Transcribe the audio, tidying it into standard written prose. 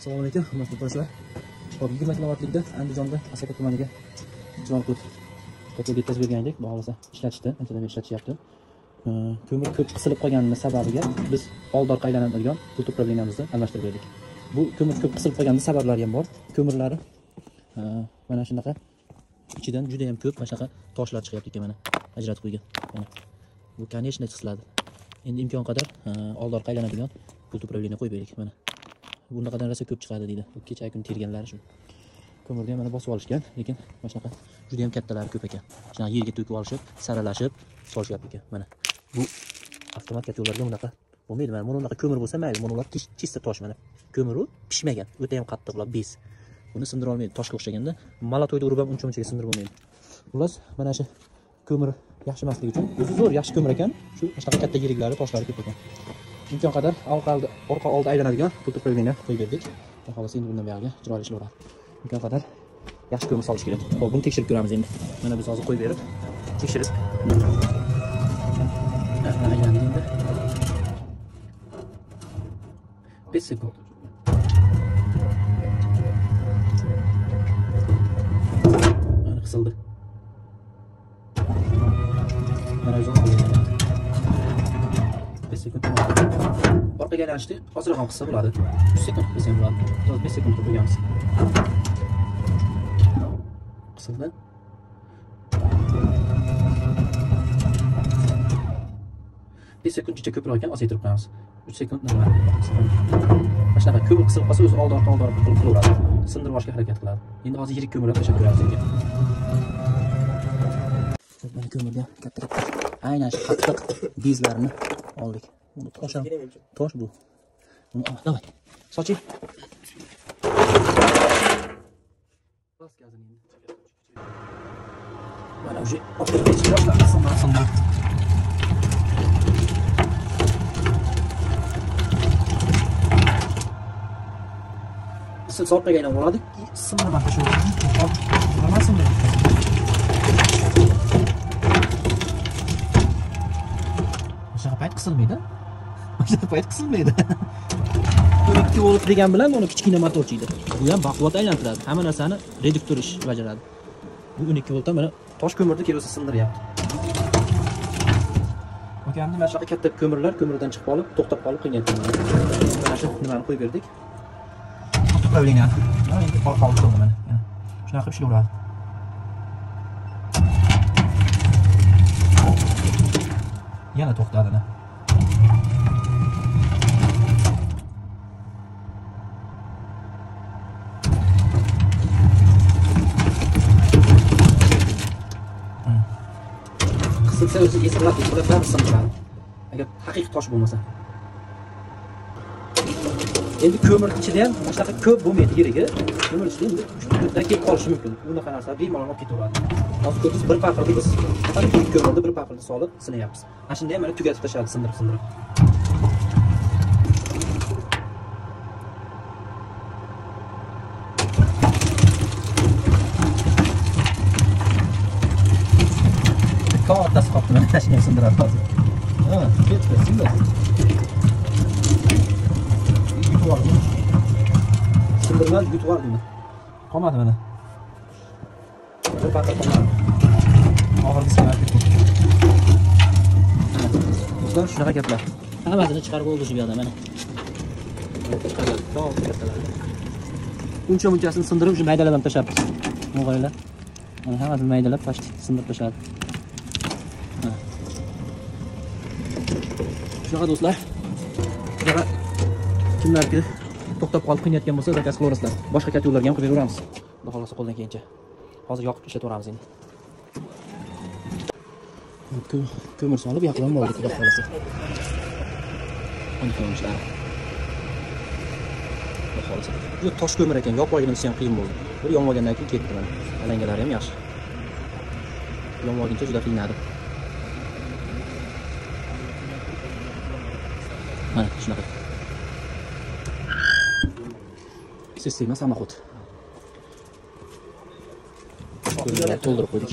Assalomu alaykum, hurmatli do'stlar. Hop, 20 kilovatlikda Andijonda Asaka tumaniga chiroyli qilib ko'p yetkazib bergan edik. Xudo xohlasa ishlatishdi, anchadan beri ishlatishyapti. Ko'mir ko'p qisilib qolganining sababiga biz old orqa aylanadigan pult управлениemizni almashtirib berdik. Bu ko'mir ko'p qisilib qolganining sabablari ham bor. Ko'mirlari mana shunaqa ichidan juda ham ko'p mana shunaqa toshlar chiqyapti ekan, mana ajratib qo'ygan. Mana bu конечно qisiladi. Endi imkon qadar old orqa aylanadigan pult управление qo'yib berdik mana. Bunaqadan rosa ko'p chiqadi deydi. Bu kecha kun terganlari shu. Ko'mirni ham mana bosib olishgan, lekin mana shunaqa juda ham kattalari ko'p ekan. Shunaqa yerga to'kib olishib, saralashib solishyapti ekan. Mana bu avtomat kotellarga bunaqa bo'lmaydi. Mana bunaqa ko'mir bo'lsa mayli, mana ular chista tosh mana. Ko'mir u pishmagan, o'ta ham qattiq, ular bez. Buni sindira olmaydi, toshga o'xshaganda malatoyda urib ham uncha-munchaga sindirib bo'lmaydi. Xullas, mana shu ko'mir yaxshi emasligi uchun, o'zi zo'r yaxshi ko'mir ekan, shu shunaqa katta yiriklari, toshlari ko'p ekan. Imkon qadar orqa oldi aylanadigan pult управление qo'yib berdik. Xudo xohlasa endi bundan buyog'iga chiroyli ishlayveradi. Imkon qadar yaxshi ko'mir solish kerak. Xo'p, buni tekshirib ko'ramiz endi. Mana biz hozir qo'yib berib, tekshirib. Aylandi endi. 5 sekund. Mana qisildi. Mana o'zi 5 sekund. Orqaga aylanishdi, ozroq ham qilsa bo'ladi. 3 sekund qilsa ham bo'ladi. Hozir 5 sekund qilib qo'yamiz. Qisildi. 5 sekundcha ko'proq ekan, osaytirib qo'yamiz. 3 sekund nima? Mana shunaqa ko'mir qisilib qolsa o'zi oldi orqa oldi orqa qilib qilaveradi. Sindirib olishga harakat qiladi. Endi hozir yirik ko'mirlar tashlab ko'ramiz ekan. Mana ko'mirga katta-katta aynan shu qattiq bezlarini oldik. Buni tosh ham, tosh bu. Buni давай. Sochi. Mana уже sindirib. Qisilsa orqaga aylanib oladi, sindirib tashlaydi. Nima sindirib? Shunaqa payt qisilmaydi. Shunaqa payt qisilmaydi. 12 volt degan bilan uni kichkina motorchi edi. Bu ham baquvvat aylantiradi. Hamma narsani reduktor ish bajaradi. Bu 12 voltdan mana tosh ko'mirni kelsa sindiryapti. Okamni mana shunaqa katta ko'mirlar ko'mirdan chiqib qolib, to'xtab qolib qilgan. Mana shu nimani qo'yib berdik. Управление. Mana endi orqa oldi mana. Shunaqa qilib ishlayveradi. Yana to'xtadi. Qisilsa o'zi esiladi, esiladi, sindiradi. Agar haqiqiy tosh bo'lmasa. Endi ko'mir ichida ham mana shunaqa ko'p bo'lmaydi yirigi. Ko'mir ichida endi 3-4 dan kelib qolishi mumkin. Bunaqa narsa bemalol olib ketaveradi. Hozir ko'rdingiz, bir paqirni biz faqat ko'mirni bir paqirni solib sinayapmiz. Mana shunda ham mana tugatib tashladi, sindirib sindirib. Kattasi qopti, mana shuni ham sindiradi hozir. Ha, ketdi, sindi. Sindirmadi, yutib yubordi uni. Qolmadi mana. Bir paqir qolmadi. Oxirgisi ketdi. Do'stlar, shunaqa gaplar. Hammasini chiqarib bo'ldi shu yerda mana. Chiqaradi. Uncha munchasini sindirib, shu maydalab ham tashlabmiz. Mana qaranglar. Mana hammasini maydalab, pashti sindirib tashladi. Shunaqa do'stlar. Shunaqa kimlarki to'xtab qolib qiynayotgan bo'lsa, zakaz qilaverasizlar. Boshqa kotellarga ham qilib beraveramiz. Xudo xohlasa qo'ldan kelgancha. Hozir yoqib ishlataveramiz endi. Ko'mir solib yoqib ham bo'ldi, Xudo xohlasa. Mana ko'mirlar. Xudo xohlasa. Bu tosh ko'mir ekan, yoqib olganimiz ham qiyin bo'ldi. Bir yonib olgandan keyin ketdi mana. Alangalari ham yaxshi. Yonib olguncha juda qiynadi. Mana shunaqa. Sistema samoxod. To'ldirib qo'ydik.